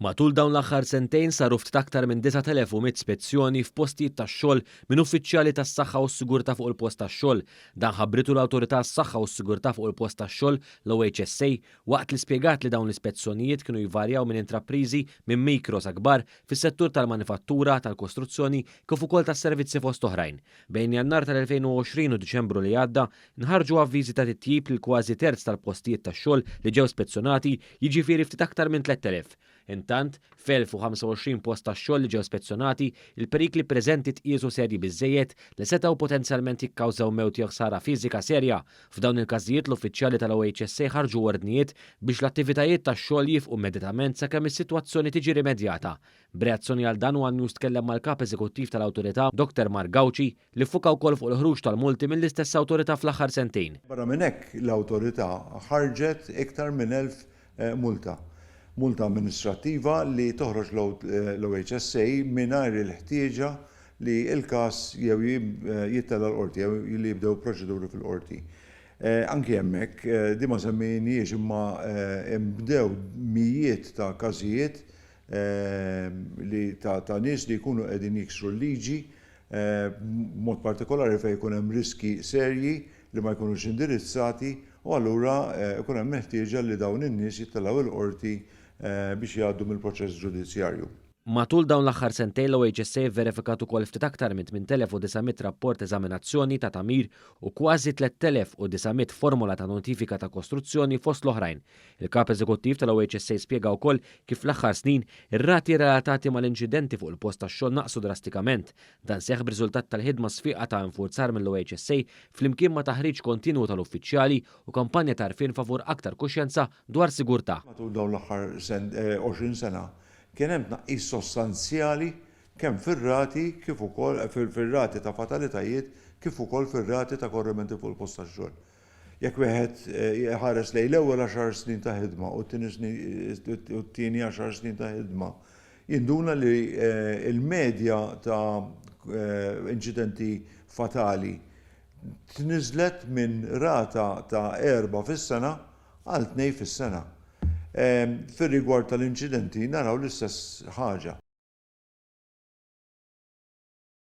Matul dawn l-aħħar sentejn saru ftit aktar minn 9,100 spezzjoni f'postijiet tax-xogħol minn uffiċjali tas-saħħa u s-sigurtà fuq il-post tax-xogħol. Dan ħabbritu l-Awtorità għas-Saħħa u s-Sigurtà fuq il-Post tax-Xogħol, l-OHSA, waqt li spjegat li dawn l-ispezzjonijiet kienu jvarjaw minn intrapriżi minn mikro sa kbar fis-settur tal-manifattura, tal-kostruzzjoni kif ukoll tas-servizzi fost oħrajn. Bejn Jannar tal-2020 u Diċembru li għadda, nħarġu avviżi ta' titjib lil kważi terz tal-postijiet tax-xogħol li ġew spezzjonati, jiġifieri ftit aktar minn 3,000. Intant, f'1,025 post tax-xogħol li ġew spezzjonati, il-perikli preżenti tqiesu serji biżżejjed li setgħu potenzjalment jikkawżaw mewt jew ħsara fiżika serja. F'dawn il-każijiet l-uffiċjali tal-OHSA ħarġu ordnijiet biex l-attivitajiet tax-xogħol jieqfu immedjatament sakemm is-sitwazzjoni tiġi rimedjata. B'reazzjoni għal dan one News tkellem mal-Kap Eżekuttiv tal-Awtorità, Dr Mark Gauci, li ffuka wkoll fuq il-ħruġ tal-multi mill-istess awtorità fl-aħħar sentejn. Barra minn hekk, l-Awtorità ħarġet iktar minn 1,000 multa. Multa amministrattiva li toħroġ l-OHSA mingħajr il-ħtieġa li l-każ jew jittella' l-qorti jew li jibdew proċeduri fil-qorti. Anki hemmhekk, din ma semmejnihiex imma nbdew mijiet ta' każijiet li ta' nies li jkunu qegħdin jiksru l-liġi b'mod partikolari fejn ikun hemm riskji serji li ma jkunux indirizzati u allura jkun hemm il-ħtieġa li dawn in-nies jittellgħu il-qorti biex jgħaddu mill-proċess ġudizzjarju. Matul dawn l-aħħar sentejn l-OHSA vverifikat ukoll ftit aktar minn 8,900 rapport eżaminazzjoni ta' tagħmir u kważi 3,900 formola ta' notifika ta' kostruzzjoni fost l-oħrajn. Il-Kap Eżekuttiv tal-OHSA spjega wkoll kif fl-aħħar snin ir-rati relatati mal-inċidenti fuq il-post tax-xogħol naqsu drastikament. Dan seħħ b'riżultat tal-ħidma sfiqa ta' infurzar mill-OHSA flimkien ma' taħriġ kontinwu tal-uffiċjali u kampanja ta' għarfien favur aktar kuxjenza dwar sigurtà. Matul dawn l-aħħar 20 sena kien hemm tnaqqis sostanzjali kemm fir-rati kif ukoll fir-rati ta' fatalitajiet kif ukoll fir-rati ta' korrimenti fuq il-post tax-xogħol. Jekk wieħed iħares lejn l-ewwel għaxar snin ta' ħidma u t-tieni għaxar snin ta' ħidma, jinduna li l-medja ta' inċidenti fatali tniżlet minn rata ta' erbgħa fis-sena għal tnejn fis-sena. Fir-rigward tal-inċidenti naraw l-istess ħaġa.